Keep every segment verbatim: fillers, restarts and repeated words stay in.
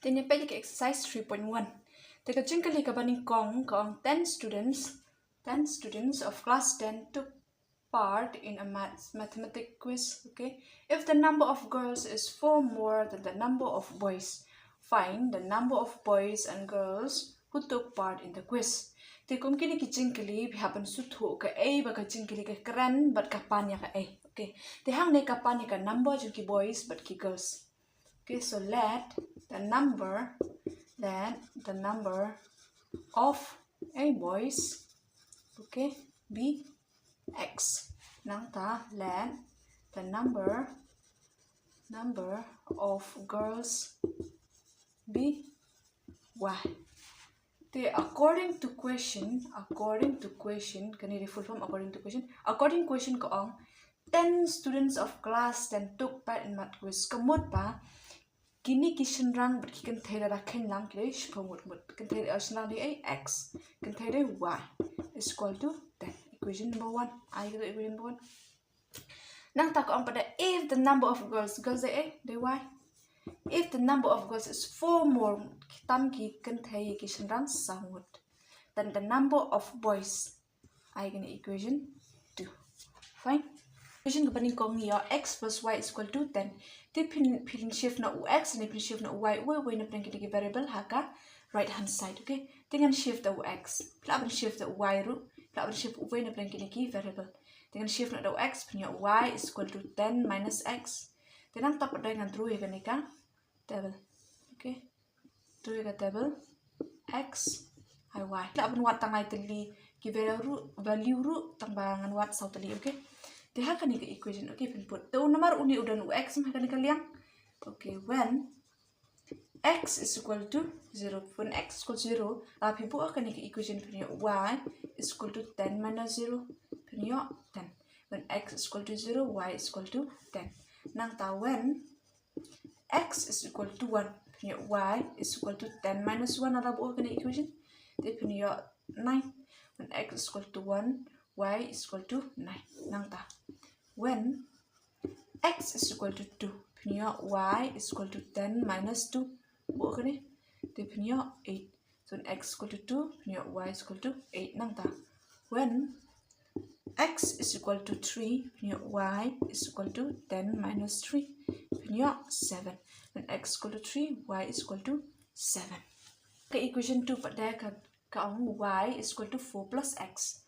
Te ngin peit ïa ka exercise three point one. Te ka jingkylli kaba nyngkong ka ong ten students, ten students of class ten took part in a maths, mathematics quiz. Okay. If the number of girls is four more than the number of boys, find the number of boys and girls who took part in the quiz. Te kum kine ki jingkylli phi hap ban sngewthuh kaei ba ka jingkylli ka kren bad ka pan ïa kaei. Okay. Te hangne ka pan ïa ka number jong ki boys bad ki girls. Okay, so let the number, let the number of a boys, okay, be x. Nangta let the number, number of girls be y. Te according to question, according to question, kane dei full form, according to question. According question ka ong ten students of class ten took part in math quiz. Ka mut ba kine ki shynrang bad ki kynthei lada kheiñ lang ki dei shiphew ngut ngut. Kynthei, eh, shynrang dei x, kynthei dei y is equal to ten. Equation number one. Ai ka dei equation number one. Nangta ka ong pat da, if the number of girls, girls dei, eh, dei y. If the number of girls is four more, tam ki kynthei ki shynrang saw ngut, then the number of boys, ai kane equation two. Fine. Equation kaba nyngkong ïa x plus y is equal to ten. Te phin, phin shift noh u x ne phin shift noh u y, uwei uwei na pdeng kine ki variable ha ka right hand side, okay? Te ngan shift da u x. Phi lah ban shift da u y ruh. Phi lah ban shift uwei na pdeng kine ki variable. Te ngan shift noh da u x, phin ïoh y is equal to ten minus x. Te nangta pat da ngan draw ïa kane ka table. Okay. Draw ïa ka table x, y, y. Lah ban wad tang lai tylli ki value ruh, value ruh tang ba ngan wad saw tylli, okay. Te ha kane ka equation, okay, phin put. Te u namar une u don u x ha kane ka liang. Okay, when x is equal to zero, when x is equal to zero, la phi buh ha kane ka equation phin ïoh y is equal to ten minus zero, phin ïoh ten. When x is equal to zero, y is equal to ten. Nangta when x is equal to one, phin ïoh y is equal to ten minus one, la buh ha kane equation. Te phin ïoh nine. When x is equal to one, y is equal to nine. Nangta when x is equal to two, phin ïoh y is equal to ten minus two. Buh kane. Te phin ïoh eight. So when x is equal to two, phin ïoh y is equal to eight. Nangta when x is equal to three, phin ïoh y is equal to ten minus three, phin ïoh seven. When x is equal to three, y is equal to seven. Ka equation two pat da ka, ka ong y is equal to four plus x.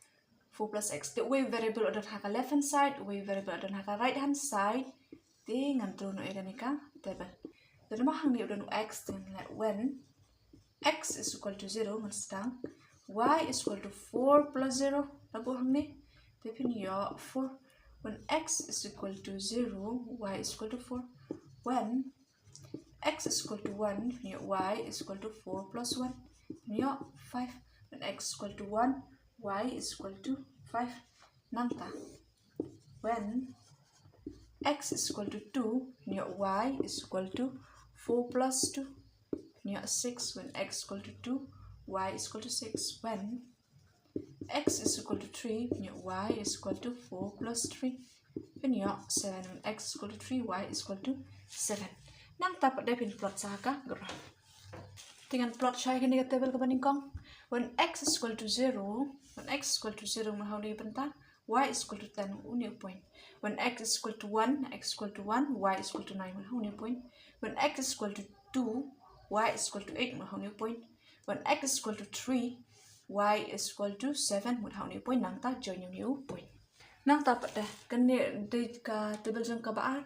Four plus x. Te uwei variable u don ha ka left hand side, uwei variable u don ha ka right hand side. Te ngan draw noh ïa kane ka table. Te namar hangne u don u x, te ngan leh when x is equal to zero, ngan sdang y is equal to four plus zero, la buh hangne. Te phin ïoh four. When x is equal to zero, y is equal to four. When x is equal to one, phin ïoh y is equal to four plus one, phin ïoh five. When x is equal to one, y is equal to five. Nangta when x is equal to two, phin ïoh y is equal to four plus two, phin ïoh six. When x is equal to two, y is equal to six. When x is equal to three, phin ïoh y is equal to four plus three, phin ïoh seven. When x is equal to three, y is equal to seven. Nangta pat da phin plot sa ha ka graph. Te ngan plot shai kane ka table kaba nyngkong. When x is equal to zero, when x is equal to zero, mut ha une u bynta, y is equal to ten, une u point. When x is equal to one, x is equal to one, y is equal to nine, mut ha une u point. When x is equal to two, y is equal to eight, mut ha une u point. When x is equal to three, y is equal to seven, mut ha une u point. Nangta join une u point. Nangta pat da, kane dei ka table jong kaba ar.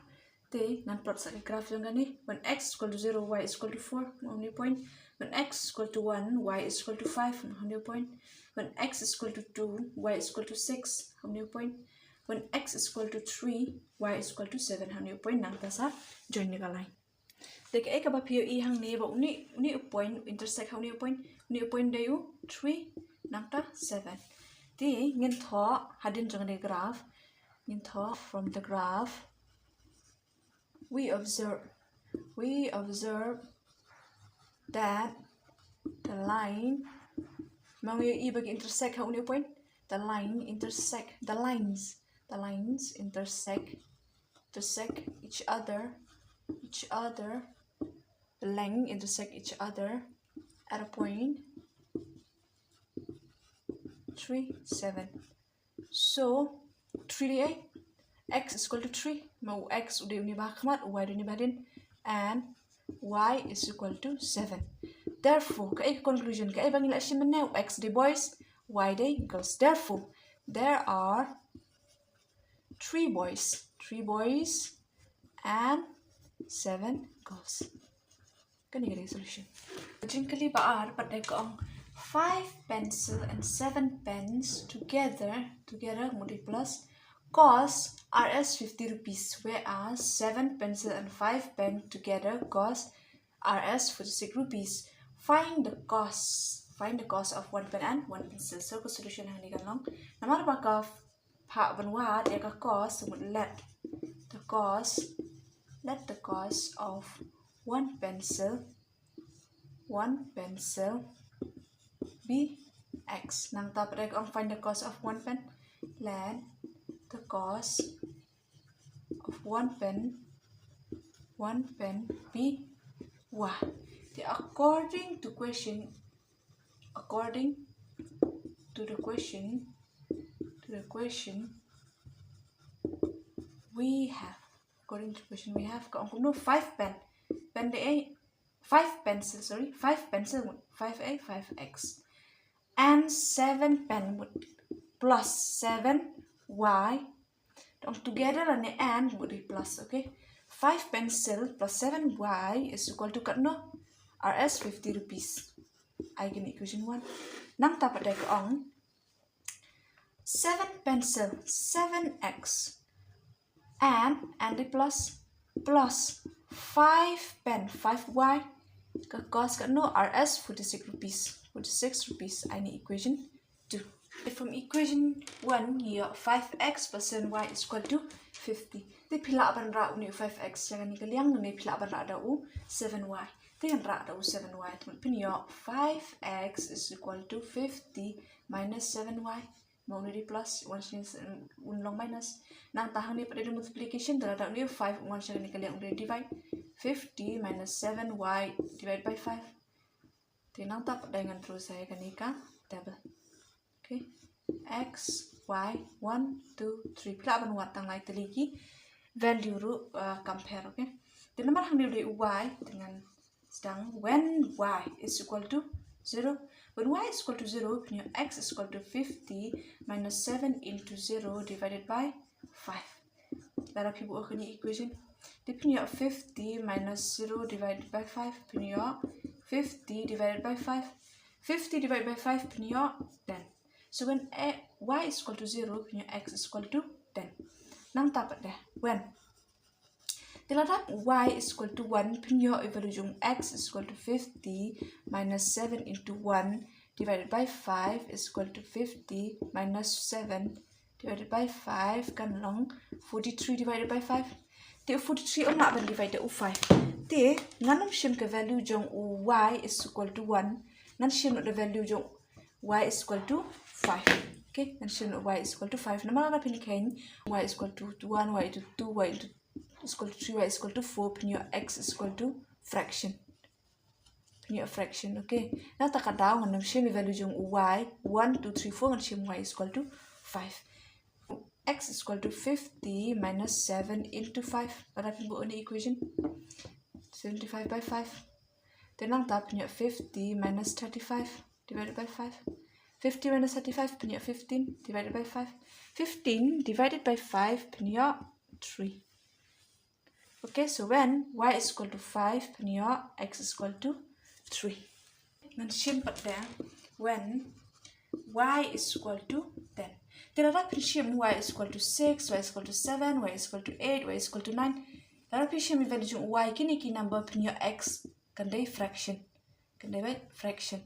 Te ngan plot sa ka graph jong kane. When x is equal to zero, y is equal to four, mut ha une u point. When x is equal to one, y is equal to five, mut ha une u point. When x is equal to two, y is equal to six, ha une u point. When x is equal to three, y is equal to seven, ha une u point. Nangta sa join ïa ka line. Te kaei kaba phi ïohi hangne ba une, une u point intersect ha une u point, une u point dei u three, nangta seven. Te ngin thoh hadien jong kane graph, ngin thoh from the graph, we observe, we observe that the line, ma ngi ïohi ba ki intersect ha une u point, the line intersect, the lines, the lines intersect, intersect each other, each other the length intersect each other at a point three, seven. So three dei x is equal to three. Ma u x u dei une ba khmat, u y u dei une ba hadien, and y is equal to seven. Therefore, kaei ka conclusion, kaei ba ngi la shim mynne, u x dei boys, y dei girls. Therefore, there are three boys, three boys and seven girls. Kane ka dei solution. Jingkylli ba ar pat dei ka ong, five pencil and seven pens together, together mut dei plus, cost R S fifty rupees, whereas seven pencil and five pen together cost R S forty-six rupees. Find the cost, find the cost of one pen and one pencil. So ka solution hangne kan long, namar ba ka phah ban wad ïa ka cost, mut let the cost, let the cost of one pencil, one pencil be x. Nangta pat dei ka ong, find the cost of one pen, let the cost of one pen, one pen be y. Te according to question, according to the question, to the question we have, according to the question we have, ka ong kumno, five pen, pen dei five pencil, sorry, five pencil, five a, five x, and seven pen mut plus seven y. Tang together lane and mut dei plus, okay? Five pencil plus seven y is equal to katno? R S fifty rupees. Ai kane equation one. Nangta pat dei ka ong, seven pencil, seven x, and, and dei plus, plus five pen, five y, ka cost katno? R S forty-six rupees, forty-six rupees. Ai ne equation two. From equation one ngi ïoh five x plus seven y is equal to fifty. Te phi lah ban rah une u five x sha kane ka liang, ne phi lah ban rah da u seven y. Te ngan rah da u seven y, te phin ïoh five x is equal to fifty minus seven y. Ma une dei plus, one sha, un long minus. Nangta hangne pat dei multiplication, te lada une five un wan sha kane ka liang, un dei divide. Fifty minus seven y divide by five. Te nangta pat dei ngan throw sa ïa kane ka table. Okay. X, y, one, two, three. Phi lah ban wad tang lai tylli ki value ruh, uh, compare, okay. Te namar hangne u dei u y, te ngan sdang when y is equal to zero. When y is equal to zero, phin ïoh x is equal to fifty minus seven into zero divided by five. Lada phi buh kane equation, te phin ïoh fifty minus zero divided by five, phin ïoh fifty divided by five. Fifty divided by five, phin ïoh ten. So when a, y is equal to zero, phin ïoh x is equal to ten. Nangta pat dei when, te lada y is equal to one, phin ïoh i value jong x is equal to fifty minus seven into one divided by five is equal to fifty minus seven divided by five kan long forty-three divided by five. Te u forty-three um lah ban divide da u five. Te ngan ym shim ka value jong u y is equal to one. Ngan shim noh da value jong y is equal to five. Okay, ngan shim noh y is equal to five. Namar lada phin kheiñ y is equal to one, y into two, y into is equal to three, y is equal to four, phin ïoh x is equal to fraction. Phin ïoh fraction, okay. Nangta ka daw ngan ym shim i value jong u y, one, two, three, four, ngan shim y is equal to five. X is equal to fifty minus seven into five. Lada phin buh ïa une equation, seventy-five by five. Te nangta phin ïoh fifty minus thirty-five divided by five. Fifty minus thirty-five, phin ïoh fifteen divided by five. Fifteen divided by five, phin ïoh three. Okay, so when y is equal to five, phin ïoh x is equal to three. Ngan shim pat da when y is equal to ten. Te lada phin shim y is equal to six, y is equal to seven, y is equal to eight, y is equal to nine. Lada phin shim i value jong y, kine ki number, phin ïoh x kan dei fraction. Kan dei, right? Fraction.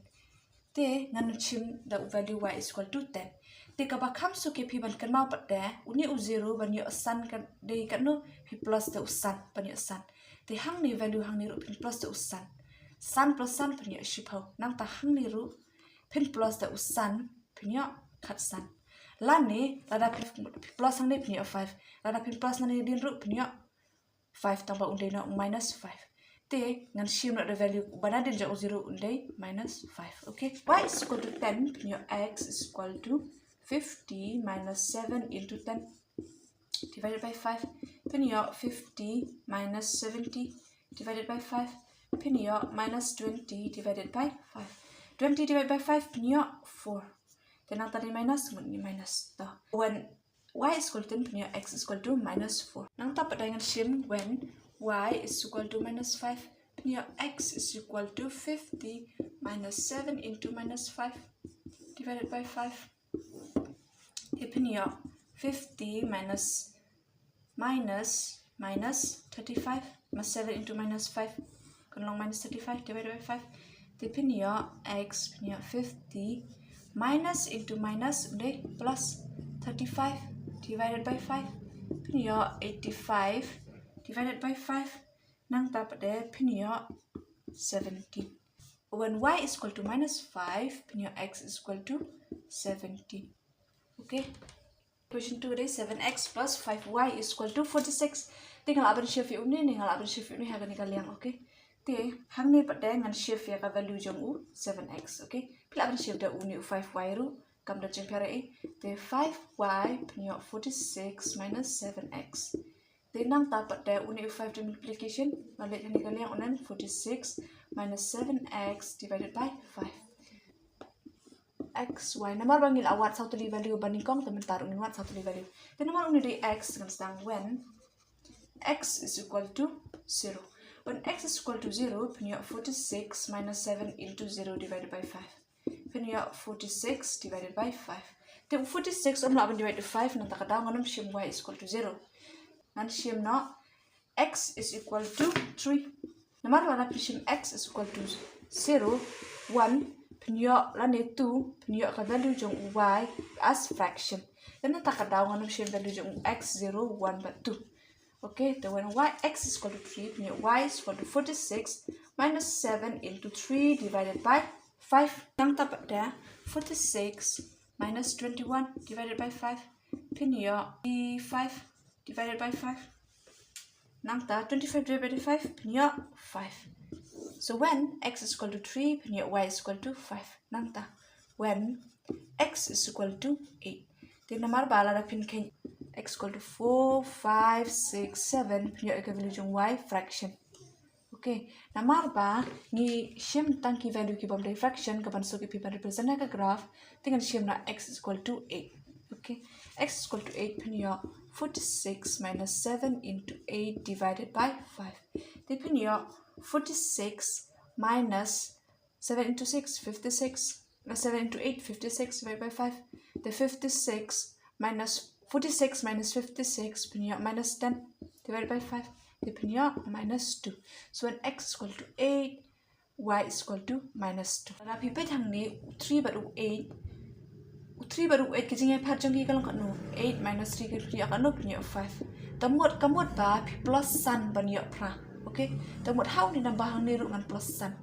Te ngan shim da u value y is equal to ten. Te kaba kham suk ïa phi ban kynmaw pat de, une u zero ban ïoh san kan dei katno? Phi plus da u san, ban ïoh san. Te hangne value hangne ruh phin plus da u san. San plus san phin ïoh shiphew. Nangta hangne ruh phin plus da u san, phin ïoh khatsan. Lane lada phi plus hangne phin ïoh five. Lada phin plus nangne dien ruh phin ïoh five, tangba un dei noh minus five. Te ngan shim noh da value ba nadien jong u zero, un dei minus five. Okay, y is equal to ten, phin ïoh x is equal to fifty minus seven into ten divided by five. Phin ïoh fifty minus seventy divided by five. Phin ïoh minus twenty divided by five. Twenty divided by five, phin ïoh four. Te nangta dei minus, mut ni minus. To, when y is equal to ten, phin ïoh x is equal to minus four. Nangta pat dei ngan shim when y is equal to minus five, phin ïoh x is equal to fifty minus seven into minus five divided by five. Te phin ïoh fifty minus, minus, minus thirty-five, minus seven into minus five, kan long minus thirty-five divided by five. Te phin ïoh x, phin ïoh fifty minus into minus, un dei plus, thirty-five divided by five. Phin ïoh eighty-five divided by five. Nangta pat dei phin ïoh seventeen. When y is equal to minus five, phin ïoh x is equal to seventeen. Okay. Equation two dei seven x plus five y is equal to forty-six. Te nga lah ban shift ïa une, ne nga lah ban shift ïa une ha kane ka liang, okay? Te hangne pat dei ngan shift ïa ka value jong u seven x, okay? Phi lah ban shift da une u five y ruh, kam don jingpher ei. Te five y, phin ïoh forty-six minus seven x. Te nangta pat dei une u five dei multiplication, nga leh kane ka liang, un dei forty-six minus seven x divided by five. X, y. Namar ba ngi la wad saw tylli value ba nyngkong, te mynta ruh ngin wad saw tylli value. Te namar une u dei x, ngan sdang when x is equal to zero. When x is equal to zero, phin ïoh forty-six minus seven into zero divided by five. Phin ïoh forty-six divided by five. Te forty-six ym lah ban divide by five, nangta ka daw ngan ym shim y is equal to zero. Ngan shim noh x is equal to three. Namar lada phi shim x is equal to zero, one, phin ïoh lane two, phin ïoh ka value jong u y as fraction. Te nangta ka daw ngan ym shim value jong u x, zero, one bad two. Okay, te when y, x is equal to three, phin ïoh y is equal to forty-six minus seven into three divided by five. Nangta pat dei forty-six minus twenty-one divided by five. Phin ïoh five divided by five. Nangta twenty-five divided by five, phin ïoh five. So when x is equal to three, phin ïoh y is equal to five. Nangta when x is equal to eight. Te namar ba lada phin kheiñ x equal to four, five, six, seven, phin ïoh ïa ka value jong y fraction. Okay, namar ba ngi shim tang ki value ki bym dei fraction, kaban suk ïa phi ban represent ha ka graph, te ngan shim na x is equal to eight. Okay, x is equal to eight, phin ïoh forty-six minus seven into eight divided by five. Te phin ïoh forty-six minus seven into six, fifty-six. Uh, seven into eight, fifty-six divided by five. Te fifty-six minus, forty-six minus fifty-six, phin ïoh minus ten divided by five. Te phin ïoh minus two. So when x is equal to eight, y is equal to minus two. Lada phi peit hangne, u three bad u eight, u three bad u eight ka jingïapher jong ki ka long katno? Eight minus threi ka ïoh katno? Phin ïoh five. Te mut, ka mut ba phi plus san ban ïoh phra. Okay? Te mut ha une number hangne ruh ngan plus san.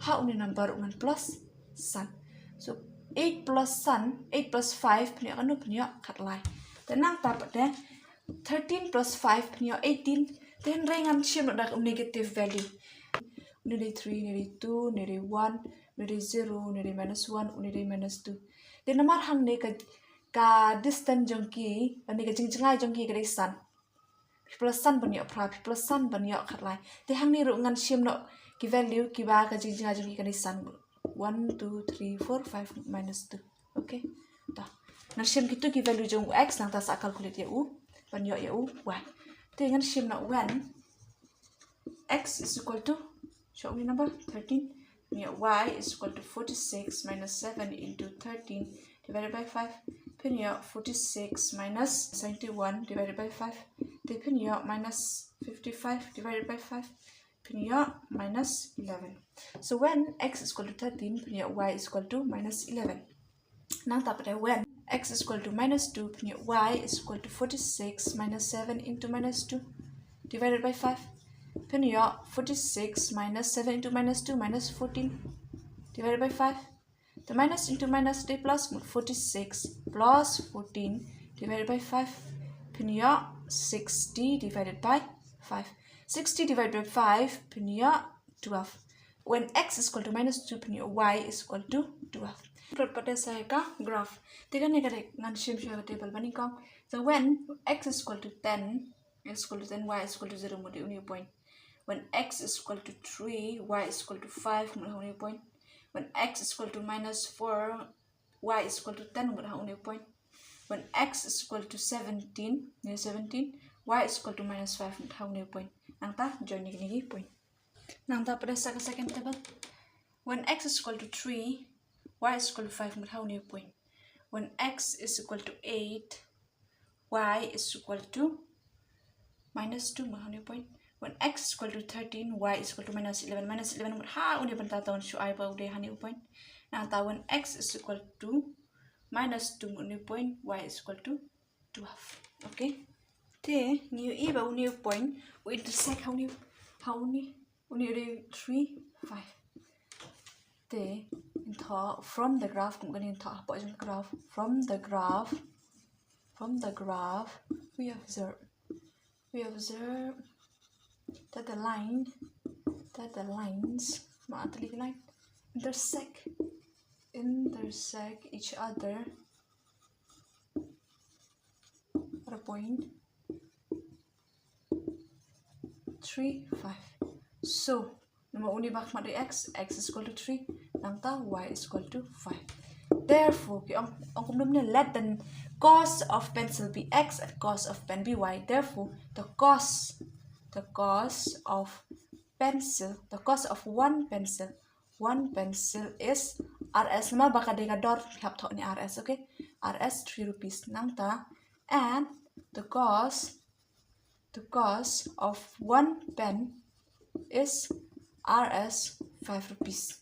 Ha une number ruh ngan plus san. So eight plus san, eight plus five, phin ïoh katno? Phin ïoh khatlai. Te nangta pat dei thirteen plus five, phin ïoh eighteen. Te hynrei ngan shim noh da u negative value. Une dei three, une dei two, une dei one, une dei zero, une dei minus one, une dei minus two. Te namar hangne ka, ka distance jong ki, lane ka jingjngai jong ki ka dei san. Phi plus san ban ïoh phra, phi plus san ban ïoh khatlai. Te hangne ruh ngan shim noh ki value kiba ka jingjngai jong ki ka dei san. One, two, three, four, five, minus two. Okay. To. Ngan shim kito ki value jong u x, nangta sa calculate ïa u ban ïoh ïa u y. Te ngan shim na when x is equal to, show me number, thirteen. Phin ïoh y is equal to forty-six minus seven into thirteen divided by five. Phin ïoh forty-six minus seventy-one divided by five. Te phin ïoh minus fifty-five divided by five. Phin ïoh minus eleven. So when x is equal to thirteen, phin ïoh y is equal to minus eleven. Nangta pat dei when x is equal to minus two, phin ïoh y is equal to forty-six minus seven into minus two divided by five. Phin ïoh forty-six minus seven into minus two, minus fourteen divided by five. The minus into minus dei plus, mut forty-six plus fourteen divided by five. Phin ïoh sixty divided by five. sixty divided by five, phin ïoh twelve. When x is equal to minus two, phin ïoh y is equal to twelve. Plot pat de sa ka graph. Te kane ka dei ngan shim shuwa ka table ba nyngkong. So when x is equal to ten, x is equal to ten, y is equal to zero, mut une u point. When x is equal to three, y is equal to five, mut ha une u point. When x is equal to minus four, y is equal to ten, mut ha une u point. When x is equal to seventeen, ne seventeen, y is equal to minus five, mut ha une u point. Nangta join ïa kine ki point. Nangta pat de sa ka second table. When x is equal to three, y is equal to five, mut ha une u point. When x is equal to eight, y is equal to minus two, mut ha une u point. When x is equal to thirteen, y is equal to minus eleven. Minus eleven mut ha une u bynta, tang shu ai ba u dei ha une u point. Nangta when x is equal to minus two, mut ha une u point, y is equal to twelve. Okay. Te ngi ïohi ba une u point u intersect ha une, ha une, une u dei three, five. Te ngin thoh from the graph, kum kane ngin thoh hapoh jong graph. From the graph, from the graph, we observe, we observe that the line, that the lines, ma, artylli ki line, intersect, intersect each other at a point three, five. So namar une ba khmat dei x, x is equal to three, nangta y is equal to five. Therefore, ki ong, ong kumno ne, let the cost of pencil be x and cost of pen be y. Therefore, the cost, the cost of pencil, the cost of one pencil, one pencil is R S, namar ba ka dei ka dor, phi hap thoh ne R S, okay? R S three rupees. Nangta, and the cost, the cost of one pen is R S five rupees.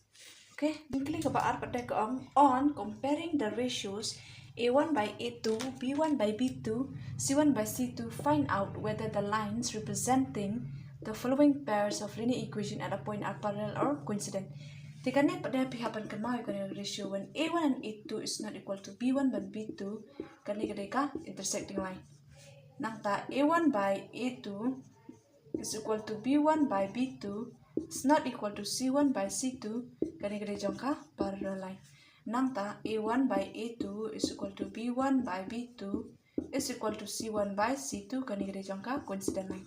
Okay, jingkylli kaba ar pat de ka ong, on comparing the ratios A one by A two, B one by B two, C one by C two, find out whether the lines representing the following pairs of linear equation at a point are parallel or coincident. Te kane pat de phi hap ban kynmaw ïa kane ka ratio, when A one and A two is not equal to B one by B two, kane ka dei ka intersecting line. Nangta A one by A two is equal to B one by B two is not equal to C one by C two, kane ka dei jong ka parallel line. Nangta A one by A two is equal to B one by B two is equal to C one by C two, kane ka dei jong ka coincident line.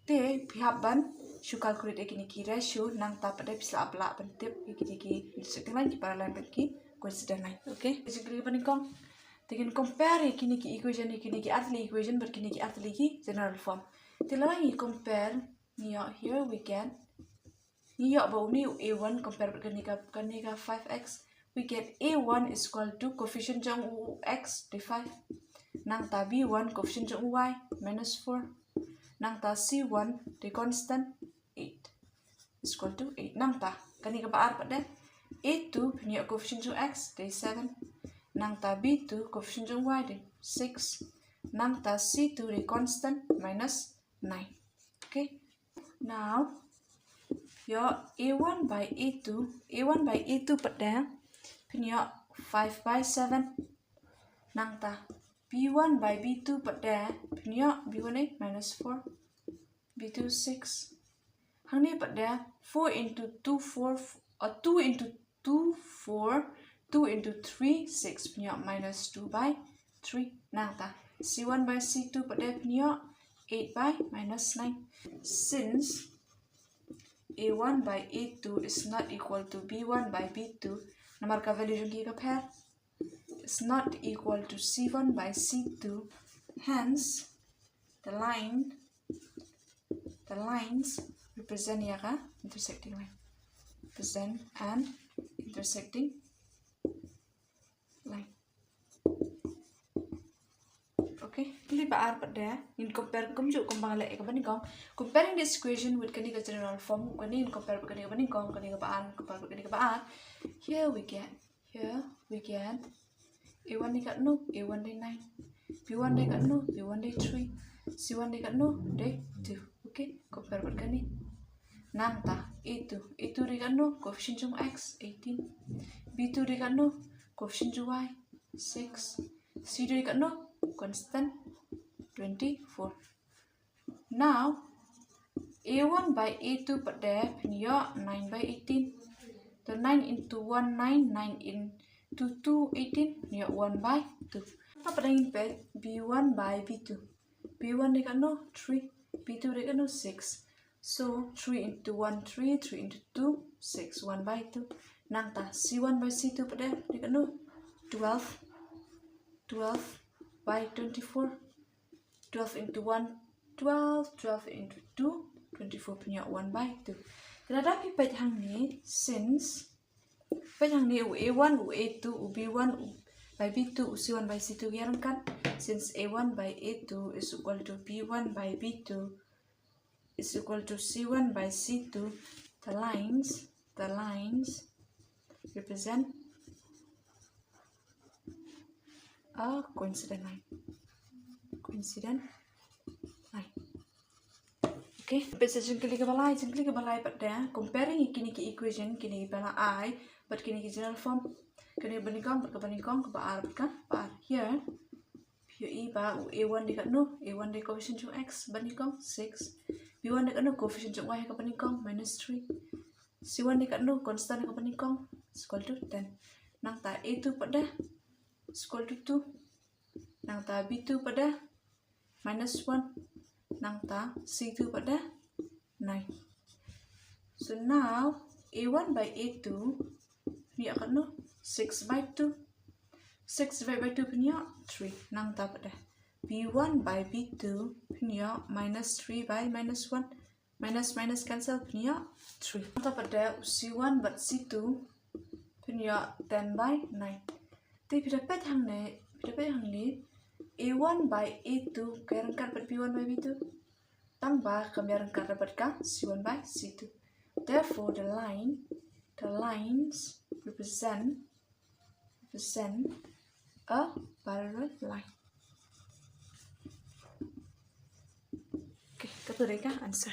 Te phi hap ban shu calculate ïa kine ki ratio, nangta pat de phi sa ap lah ban tip ïa kine ki intersecting line, ki parallel line bad ki coincident line. Okay, jingkylli ba nyngkong. Te ngin compare ïa kine ki equation, ïa kine ki artylli equation bad kine ki artylli ki general form. Te lada ngi compare, ngi ïoh, here we get, ngi ïoh ba une u A one compare bad kane ka, kane ka five x, we get A one is equal to coefficient jong u x dei five. Nangta B one coefficient jong u y minus four. Nangta C one dei constant, eight is equal to eight. Nangta kane kaba ar pat de, A two phin ïoh coefficient jong x dei seven. Nangta B two coefficient jong y dei six. Nangta C two dei constant, minus nine. Okay. Now ïoh A one by A two, A one by A two pat de phin ïoh five by seven. Nangta B one by B two pat de phin ïoh, B one dei minus four, B two six. Hangne pat de four into two, four, or two into two, four, two into three, six, phin ïoh minus two by three. Nangta C one by C two pat de phin ïoh eight by minus nine. Since A one by A two is not equal to B one by B two, namar ka value jong ki ka pher, is not equal to C one by C two. Hence, the line, the lines represent ïa ka intersecting line. Represent an intersecting line. Okay, kylli ba ar pat de, ngin compare kumjuh kumba nga leh ïa kaba nyngkong. Comparing this equation with kane ka general form, kane ngin compare bad kane kaba nyngkong, kane kaba ar, compare bad kane kaba ar. Here we get, here we get A one dei katno, A one dei nine. B one dei katno, B one dei three. C one dei katno, dei two. Okay, compare bad kane. Nangta A two, A two dei katno, coefficient jong x, eighteen. B two dei katno, coefficient jong y, six. C two dei katno, constant, twenty-four. Now A one by A two pat de phin ïoh nine by eighteen. To nine into one, nine, nine into two, eighteen, phin ïoh one by two. Pat de ngin peit B one by B two. B one de katno? Three. B two de katno? Six. So three into one, three, three into two, six, one by two. Nangta C one by C two pat de, de katno? Twelve. Twelve by twenty-four. Twelve into one, twelve, twelve into two, twenty-four, phin ïoh one by two. Te lada phi peit hangne, since, peit hangne u A one, u A two, u B one, u by B two, u C one by C two ki ïaryngkat. Since A one by A two is equal to B one by B two is equal to C one by C two, the lines, the lines represent a coincident line. Coincident line. Okay, peit sa jingkylli kaba lai, jingkylli kaba lai pat de, comparing kine ki equation, kine kiba la ai bad kine ki general form. Kane kaba nyngkong bad kaba nyngkong, kaba ar bad kaba ar. Here phi ïohi ba u A one de katno? A one de coefficient jong x, kaba nyngkong six. B one de katno? Coefficient jong y, kaba nyngkong minus three. C one de katno? Constant, kaba nyngkong is equal to ten. Nangta A two pat de is equal to two. Nangta B two pat de minus one. Nangta C two pat de nine. So now A one by A two phin ïoh katno? Six by two. Six divided by two phin ïoh three. Nangta pat de B one by B two phin ïoh minus three by minus one. Minus minus cancel, phin ïoh three. Nangta pat de u C one bad C two phin ïoh ten by nine. Te phi da peit hangne, phi da peit hangne, A one by A two ka ïaryngkat bad B one by B two? Tang ba kam ïaryngkat bad ka C one by C two. Therefore the line, the lines represent, represent a parallel line. Okay, kata de ka answer.